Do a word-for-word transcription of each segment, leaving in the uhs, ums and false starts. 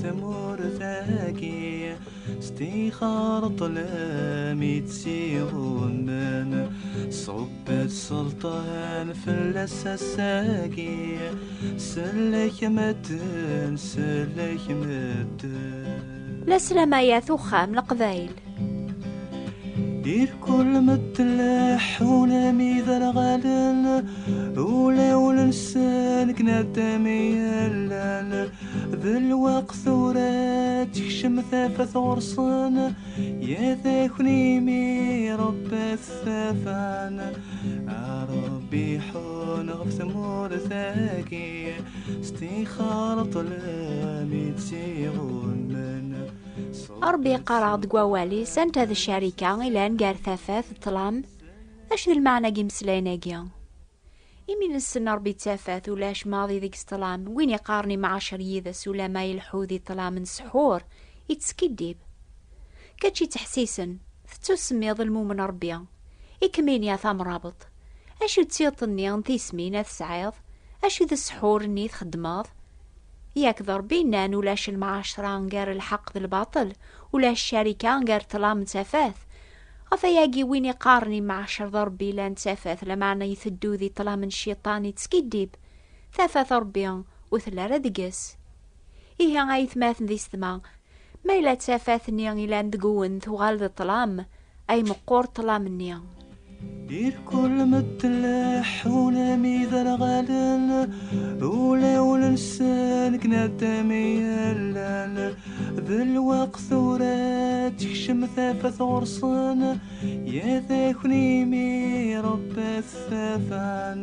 Tamurt-agi s tixar ṭṭlam i tt-iɣummen, ṣubbet sselṭan fell-as ass-agi, sellek medden, sellek medden. La slamaya tuxxam Leqbayel. Irkul medden leḥḥun am iderɣalen, ulawen-nsen deg nadam i llan. D lweqt tura ad tekcem tafat ɣur-sen, ya taknimi Rebbi ad t-tafan. A Rebbi ḥun ɣef tmurt-agi, s tixar ṭṭlam i tt-iɣummen. Rebbi yeqqar-aɣ deg wawal-is anta d ccarika ilan gar tafat d ṭṭlam. Acu d lmeɛna n yimeslayen-agi? Imi nessen Rebbi d tafat, ulac maḍi deg-s ṭṭlam. Win iqqaren imɛacer yid-s, ulamma ileḥḥu di ṭṭlam n ssḥur, yettskiddib. Kečč ittḥessisen, tettusemmiḍ lmumen Rebbi. I kem-ini a tamrabeḍt, acu d tiṭ-nni n tismin a tesɛiḍ? Acu d ssḥur-nni txeddmeḍ? Yak d Rebbi yennan ulac lemɛacra gar lḥeqq d lbaṭel, ulac ccarika gar ṭṭlam d tafat. Ɣef ayagi win iqqaren imɛacer d Rebbi llan d tafat, lameɛna iteddu di ṭṭlam n cciṭan ittskiddib. Tafat Rebbi ur telli ara deg-s. Ihi ay atmaten d isetma, ma yella d tafat-nni ilan deg-wen tuɣal d ṭṭlam, ay meqqur ṭṭlam-nni. Irkul medden leḥḥun am iderɣalen, ulawen-nsen deg nadam i llan. D lweqt tura ad tekcem tafat ɣur-sen, ya taknimi Rebbi ad t-tafan.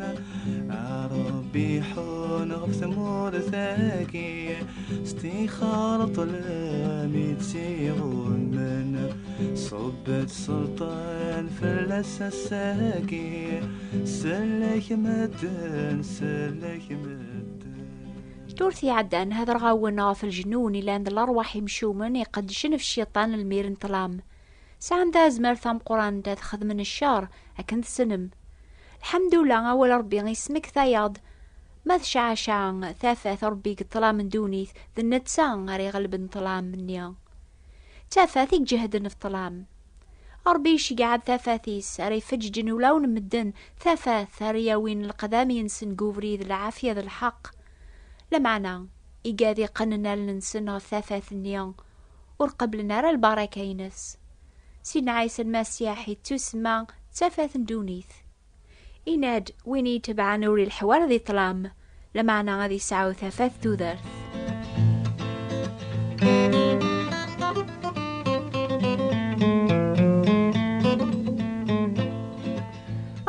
A Rebbi ḥun ɣef tmurt-agi, s tixar ṭṭlam i tt-iɣummen. Ṣubbet sselṭan fell-as ass-agi, sellek medden, sellek medden. Ddurt iɛeddan, hedreɣ-awen ɣef lejnun ilan d lerwaḥ imcumen iqeddcen ɣef cciṭan lmir n ṭṭlam. Sɛan tazmert tameqqrant ad xedmen ccer akken tessnem. Lḥemdullah, awal Rebbi ismektayeɣ-d ma tecɛaca tafat Rebbi deg ṭṭlam n ddunit, d netta ara iɣelben ṭṭlam-nni. D tafat i iǧehden ɣef ṭṭlam. Rebbi iceggeɛ-d tafat-is ara ifeǧǧen ulawen n medden, tafat ara yawin leqdam-nsen deg ubrid n lɛafya d lḥeqq. Lameɛna, igad iqqnen allen-nsen ɣef tafat-nni, ur qebblen ara lbaraka-ines. Sidna Ɛisa Lmasiḥ ittusemma d tafat n ddunit. Yenna-d, win i itebɛen ur ileḥḥu ara di ṭṭlam, lameɛna ad yesɛu tafat n tudert.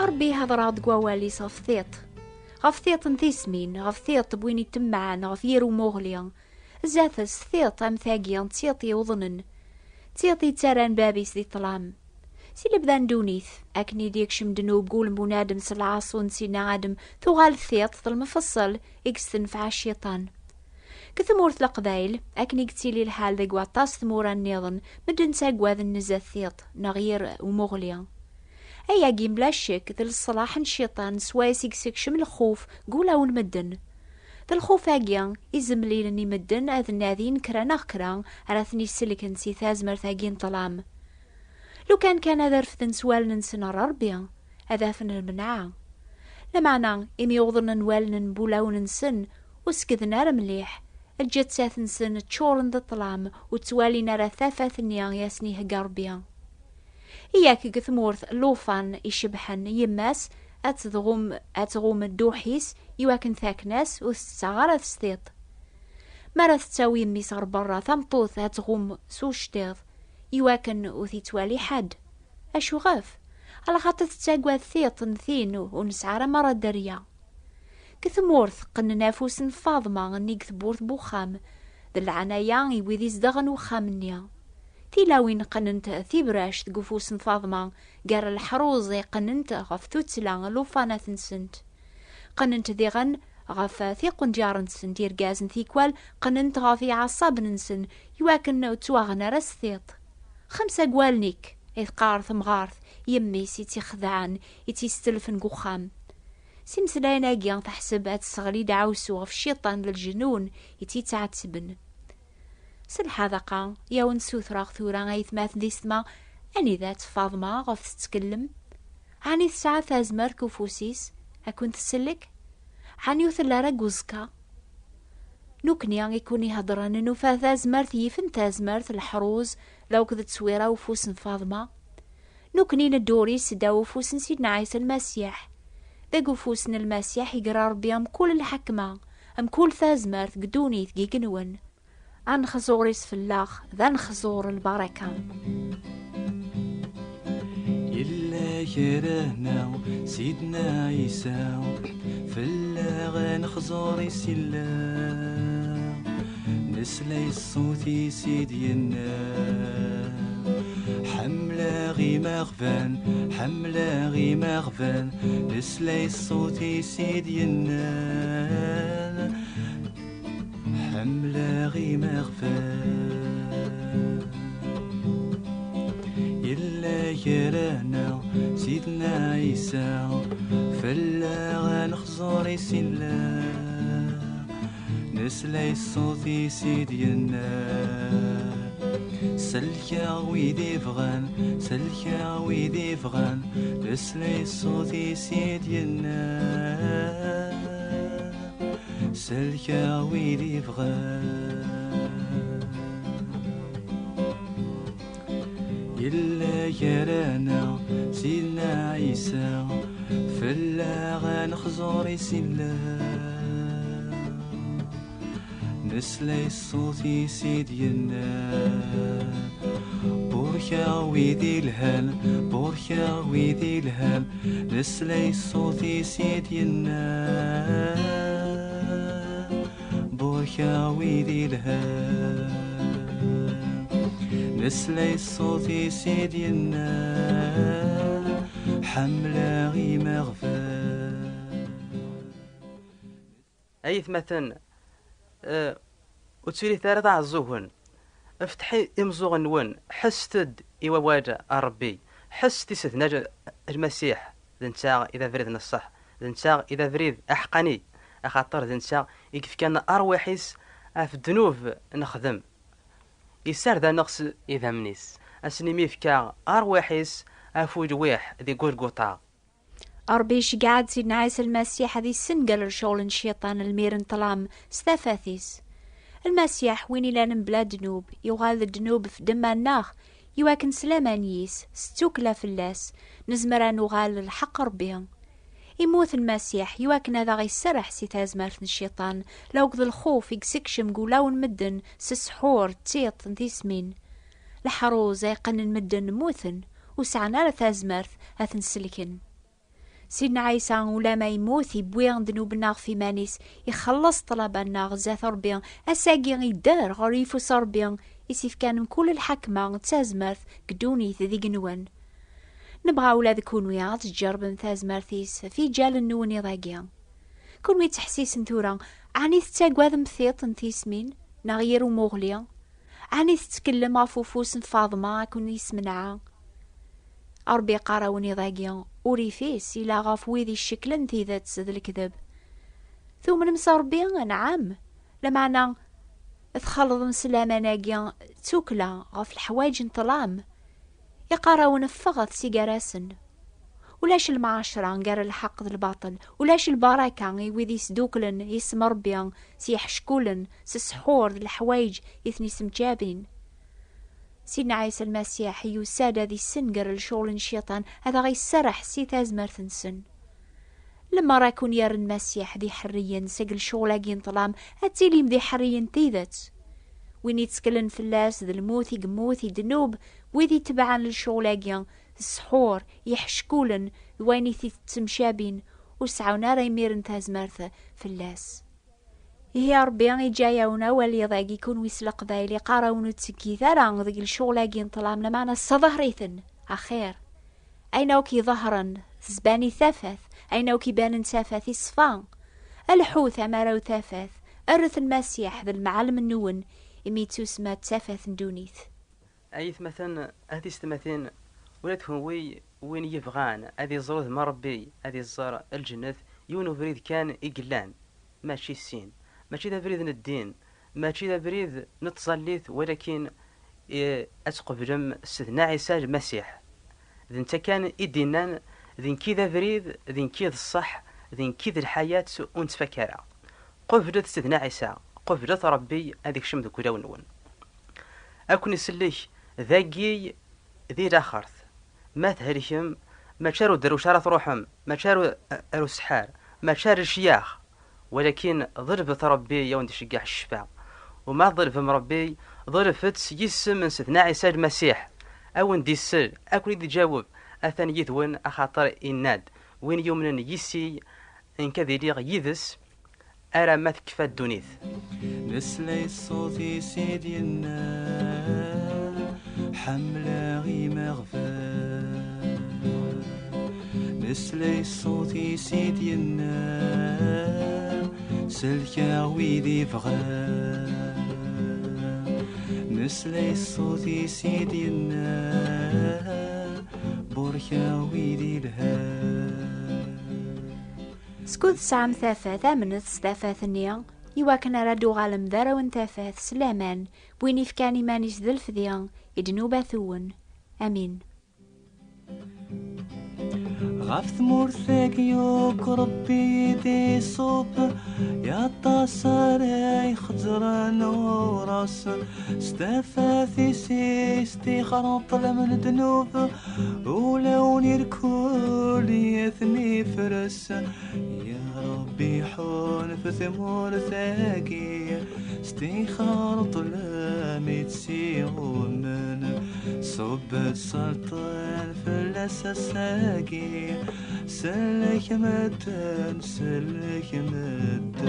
Ṛebbi ihedṛ-aɣ deg wawal-is ɣef tiṭ. Ɣef tiṭ n tismin, ɣef tiṭ n win itemɛen ɣef yir umuɣli. Zdat-s tiṭ am tagi d tiṭ yuḍnen. D tiṭ yettarran bab-is di ṭṭlam. Si lebda n ddunit, akken i d-yekcem ddnub deg wul n bunadem s lɛaṣu n Sidna Adem, tuɣal tiṭ d lmefṣel i yestenfeɛ cciṭan. Deg tmurt n Leqbayel, akken i yettili lḥal deg waṭas tmura nniḍen, medden ttaggaden nezzeh tiṭ neɣ yir umuɣli. Ayagi, mebla ccek, d leṣlaḥ n cciṭan swayes i yessekcem lxuf deg wulawen n medden. D lxuf-agi i zemlilen i medden ad nadin kra neɣ kra ara ten-isellken si tazmert-agi n ṭṭlam. Lukan kan ad refden s wallen-nsen ɣer Ṛebbi, ad afen lmenɛa. Lameɛna, imi uḍnen wallen n wulawen-nsen, ur sekden ara mliḥ, lǧettat-nsen ččuren d ṭṭlam, ur ttwalin ara tafat-nni i asen-ihegga Ṛebbi. Yak deg tmurt n llufan icebḥen, yemma-s ad tɣum, ad tɣum dduḥ-is iwakken taken-as ur tettaɣ ara s tiṭ. Mi ara tettawi yemma-s ɣer berra, tameṭṭut ad tɣum s uctiḍ iwakken ur t-ittwali ḥedd. Acuɣef? Alaxaṭer tettagad tiṭ n tin ur nesɛi ara merra dderya. Deg tmurt, qqnen afus n Faḍma nnig tewwurt n wexxam. D leɛnaya i wid izedɣen wexxam-nni. Tilawin qqnent tibract deg ufus n Faḍma, gar leḥruz i qqnent ɣef tuttla n llufanat-nsent. Qqnent diɣen ɣef tiqenǧar-nsent, irgazen tikwal qqnent ɣef iɛeṣṣaben-nsen, iwakken ur ttwaɣen ara s tiṭ. Xemsa deg wallen-ik, i teqqar temɣart, yemma-s i tt-ixedɛen, i tt-istelfen deg uxxam. S imeslayen-agi, teḥseb ad tesseɣli deɛwessu ɣef cciṭan d lejnun i tt-ittɛettben. S lḥadaqa, i awen-d-sutreɣ tura, aytmaten d yessetma, anida-tt Faḍma ɣef tettkellem? Ɛni tesɛa tazmert deg ufus-is ad ken-tsellek? Ɛni ur telli ara deg uẓekka? Nukni i kun-iheddren, nufa tazmert yifen tazmert, leḥruz, d akked tteswira ufus n Faḍma. Nukni nedduri seddaw ufus n Sidna Ɛisa Lmasiḥ. Deg ufus n Lmasiḥ igra Ṛebbi mkul lḥekma, mkul tazmert deg ddunit, deg igenwen. Ad nexẓur-is fell-aɣ, d anexẓur n lbaraka. Yella kra-nneɣ, Sidna Ɛisa, fell-aɣ ad nexẓur-is yella. Nesla i ṣṣut-is i d-yenna: "Ḥemmleɣ imeɣban, ḥemmleɣ imeɣban." Nesla i ṣṣut-is i d-yennan: "Ḥemmleɣ imeɣban." Yella kra-nneɣ, Sidna Ɛisa, fell-aɣ ad nexẓur-is yella. Nesla i ṣṣut-is i d-yenna: "Sellkeɣ wid ibɣan, sellkeɣ wid ibɣan." Nesla i ṣṣut-is i d-yenna: "Sellkeɣ wid ibɣan." Yella gar-aneɣ Sidna Ɛisa, fell-aɣ ad nexẓur-is illa. Nesla i ṣṣut-is i d-yenna: "Burkeɣ wid ilhan, burkeɣ wid ilhan." Nesla i ṣṣut-is i d-yenna: "Burkeɣ wid ilhan." Nesla i ṣṣut-is i d-yenna: "Ḥemmleɣ imeɣban." Ay atmaten, eh, ur ttilit ara d aɛeẓẓugen. Fetḥ i-, imeẓẓuɣen-nwen, ḥesset-d i wawal n Ṛebbi, ḥesset i Sidna Lmasiḥ, d netta i d abrid n ṣṣeḥ, d netta i d abrid aḥeqqani, axaṭer d netta i yefkan ṛṛwaḥ-is ɣef ddnub nexdem. Yessared-aneɣ s idammen-is, ass-nni mi yefka ṛṛwaḥ-is ɣef ulwiḥ di Gulguṭa. Ṛebbi iceggeɛ-d Sidna Ɛisa Lmasiḥ ad issenger lecɣel n cciṭan lmir n ṭṭlam s tafat-is. Lmasiḥ, win ilan mebla ddnub, yuɣal d ddnub f ddemma-nneɣ, iwakken s laman yis, s tukkla fell-as, nezmer ad nuɣal d lḥeqq Ṛebbi. Immut Lmasiḥ iwakken ad aɣ-iserreḥ si tazmert n cciṭan, lawk d lxuf i yessekcem deg wulawen n medden s ssḥur d tiṭ n tismin. Leḥruz ay qqnen medden mmuten, ur sɛan ara tazmert ad ten-selken. Sidna Ɛisa, ulama yemmut, yewwi ddnub-nneɣ ɣef iman-is, ixelleṣ ṭṭlaba-nneɣ zdat Ṛebbi. Ass-agi yedder ɣer yifus Ṛebbi, i s-ifkan mkul lḥakma d tazmert deg ddunit d igenwan. Nebɣa ula d kunwi ad tǧerbem tazmert-is ɣef yiǧalen-nwen iḍ-agi. Kunwi ttḥessisen tura, ɛni tettagadem tiṭ n tismin neɣ yir umuɣli? Ɛni tettkellem ɣef ufus n Faḍma ad ken-yesmenɛa? Ṛebbi yeqqar-awen iḍ-agi, urrif-is ila ɣef wid icekklen tidet d lekdeb. Tumnem s Ṛebbi? Anɛam! Lameɛna txelḍem s laman-agi d tukkla ɣef leḥwayeǧ n ṭṭlam. Yeqqar-awen ffɣet si gar-asen. Ulac lemɛacra gar lḥeqq d lbaṭel, ulac lbaraka i wid isduklen isem Ṛebbi s yiḥeckulen, s ssḥur d leḥwayeǧ i ten-isemǧabin. Sidna Ɛisa Lmasiḥ yusa-d ad issenger lecɣel n cciṭan, ad aɣ-iserreḥ si tazmert-nsen. Lemmer ad ken-yerr Lmasiḥ d iḥerriyen seg lecɣel-agi n ṭṭlam, ad tilim d iḥerriyen n tidet. Win itteklen fell-as d lmut i yemmut i ddnub, wid itebɛen lecɣel-agi, d ssḥur, iḥeckulen, d wayen i t-ittemcabin, ur sɛun ara imiren tazmert fell-as. Ihi Ṛebbi iǧǧa-yawen awal iḍ-agi kunwi s Leqbayel, iqqar-awen ur ttekkit ara deg lecɣel-agi n ṭṭlam, lameɛna sseḍher-iten, axir. Ayen akk iḍehren, tezban-it tafat, ayen akk ibanen d tafat iṣfa. Lḥut amaraw tafat, rret Lmasiḥ d lemɛellem-nwen, imi yettusemma d tafat n ddunit. Ay atmaten, a tiyessetmatin, ula d kenwi win yebɣan ad iẓer udem n Ṛebbi, ad iẓer lǧennet, yiwen ubrid kan i yellan, mačči sin, mačči d abrid n ddin, Mačči d abrid n tẓallit, walakin, eh, ad tqeblem Sidna Ɛisa Lmasiḥ. D netta kan i d-innan: "D nekk i d abrid, d nekk i d ṣṣeḥ, d nekk i d lḥayat, ur nettfak ara." Qeblet Sidna Ɛisa, qeblet Ṛebbi ad ikcem deg ulawen-nwen. Ad ken-isellek dagi di laxert. Ma thelkem, mačči ar uderruc ara truḥem, mačči ar u-, ar useḥḥar, mačči ar lecyax, walakin ḍelbet Ṛebbi a wen-d-iceggeɛ ccfa. U ma tḍelbem Ṛebbi, ḍelbet s yisem n Sidna Ɛisa Lmasiḥ, a wen-d-isell, a ken-id-iǧaweb, atan yid-wen, axaṭer inna-d: "Win yumnen yis-i, nekk ad iliɣ yid-s, arma tekfa ddunit." Nesla i ṣṣut-is i d-yenna: "Ḥemmleɣ imeɣban." Nesla i ṣṣut-is i d-yenna: "Selkeɣ wid ibɣan." Nesla i ṣṣut-is i d-yenna: "Burkeɣ wid ilhan." Skud tesɛam tafat, amnet s tafat-nni, iwakken ara d-uɣalem d arraw n tafat s laman, win ifkan iman-is d lefdi i ddnubat-nwen. Amin. Ɣef tmurt-agi akk Ṛebbi i d-iṣubb, i aṭas ara ixezzren ɣur-s. S tafat-is i s-ixreṭ lem n ddnub, ulawen irkul i ten-ifres. Ya Ṛebbi, ḥun f tmurt-agi, s tixreṭ lem i tt-iɣummen. Ṣubb-d sselṭan fell-as ass-agi, sellek medden, sellek medden.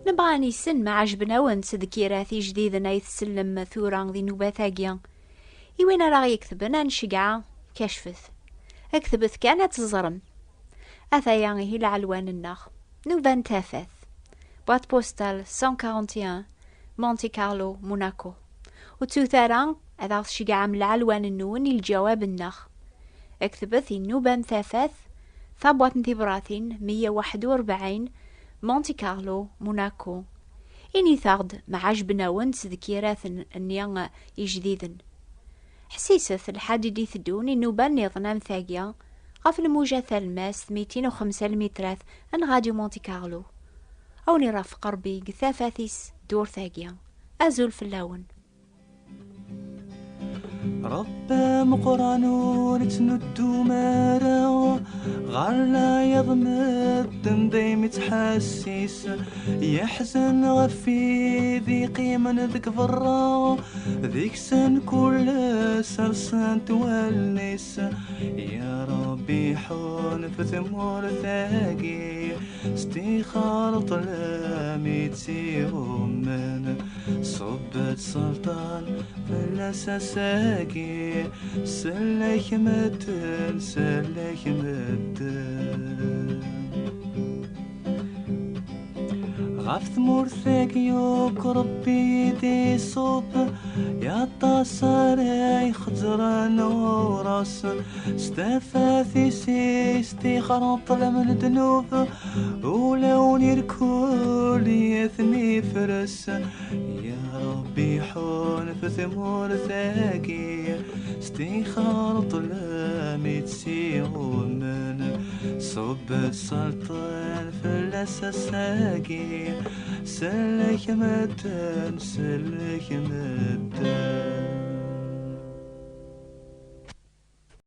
Nebɣa ad nissen ma ɛejben-awen ttedkirat ijdiden ay tsellem tura di nnubat-agi. I win ara ɣ-yektben, ad nceggeɛ, kacfet. Ktbet kan ad teẓrem. Ataya ihi lɛelwan-nneɣ. Nnuba n tafat. Boîte postale cent quarante et un, Monte Carlo, Monaco. Ur ttut ara ad aɣ-tceggɛem lɛelwan-nwen i lǧawab-nneɣ. Ktbet i nnuba n tafat, tabwaṭ n tibratin meyya u waḥed u rebɛin, Monte Carlo, Monaco. Init-aɣ-d ma ɛejben-awen ttedkirat-nni ijdiden. Ḥsiset lḥad i d-iteddun i nnuba nniḍen am tagi, ɣef lmuja talemmast mitin u xemsa lmitrat n Radio Monte Carlo. A wen-irafeq Ṛebbi deg tafat-is ddurt-agi. Azul fell-awen. Ṛebbi ameqqran ur ittnuddum ara, ɣer leɛyaḍ medden daymi ttḥessis, yeḥzen ɣef wid iqqimen deg berra, deg-sen kul ass rsent wallen-is. Ya Ṛebbi, ḥun f tmurt-agi, s tixreṭ lem i tt-iɣummen. Ṣubb-d sselṭan fell-as ass-agi, sellek medden, sellek medden. Ɣef tmurt-agi akk Ṛebbi i d-iṣubb, i aṭas ara ixezzren ɣur-s. S tafat-is i s-tixreṭ lem n ddnub, ulawen irkul i ten-ifres. Ya Ṛebbi, ḥun f tmurt-agi, s tixreṭ lem i tt-iɣummen. Ṣubb-d sselṭan fell-as ass-agi, sellek medden, sellek medden.